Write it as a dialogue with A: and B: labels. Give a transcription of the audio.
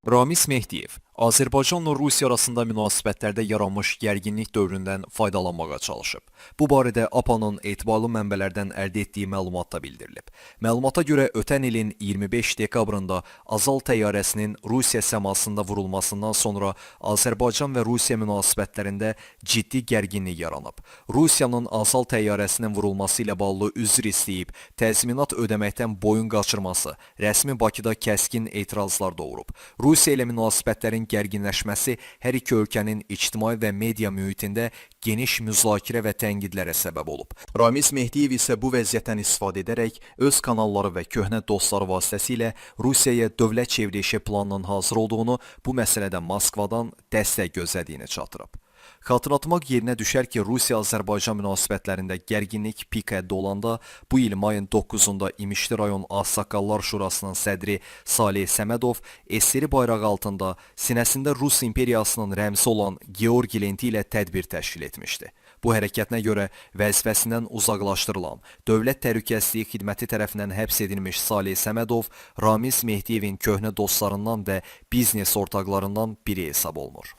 A: Ramiz Mehdiyev Azərbaycanla Rusiya arasında münasibətlərdə yaranmış gərginlik dövründən faydalanmağa çalışıb. Bu barədə APA-nın etibarlı mənbələrdən əldə etdiyi məlumatda bildirilib. Məlumata görə ötən ilin 25 dekabrında Azal təyyarəsinin Rusiya səmasında vurulmasından sonra Azərbaycan və Rusiya münasibətlərində ciddi gərginlik yaranıb. Rusiyanın Azal təyyarəsinin vurulması ilə bağlı üzr istəyib, təzminat ödəməkdən boyun qaçırması rəsmi Bakıda kəskin etirazlar doğurub. Rusiya ilə münasibətlərin gərginləşməsi hər iki ölkənin ictimai və media mühitində geniş müzakirə və tənqidlərə səbəb olub. Ramiz Mehdiyev isə bu vəziyyətdən istifadə edərək öz kanalları və köhnə dostları vasitəsilə Rusiyaya dövlət çevrilişi planının hazır olduğunu, bu məsələdə Moskvadan dəstək gözlədiyini çatdırıb. Xatırlatmaq yerinə düşər ki, Rusiya-Azərbaycan münasibətlərində gərginlik pik həddə olanda bu il mayın 9-da İmişli rayon Ağsaqqallar Şurasının sədri Saleh Səmədov SSR bayrağı altında sinəsində Rus imperiyasının rəmzi olan Georgi lenti ilə tədbir təşkil etmişdi. Bu hərəkətinə görə vəzifəsindən uzaqlaşdırılan, Dövlət Təhlükəsizliyi Xidməti tərəfindən həbs edilmiş Saleh Səmədov Ramiz Mehdiyevin köhnə dostlarından və biznes ortaqlarından biri hesab olunur.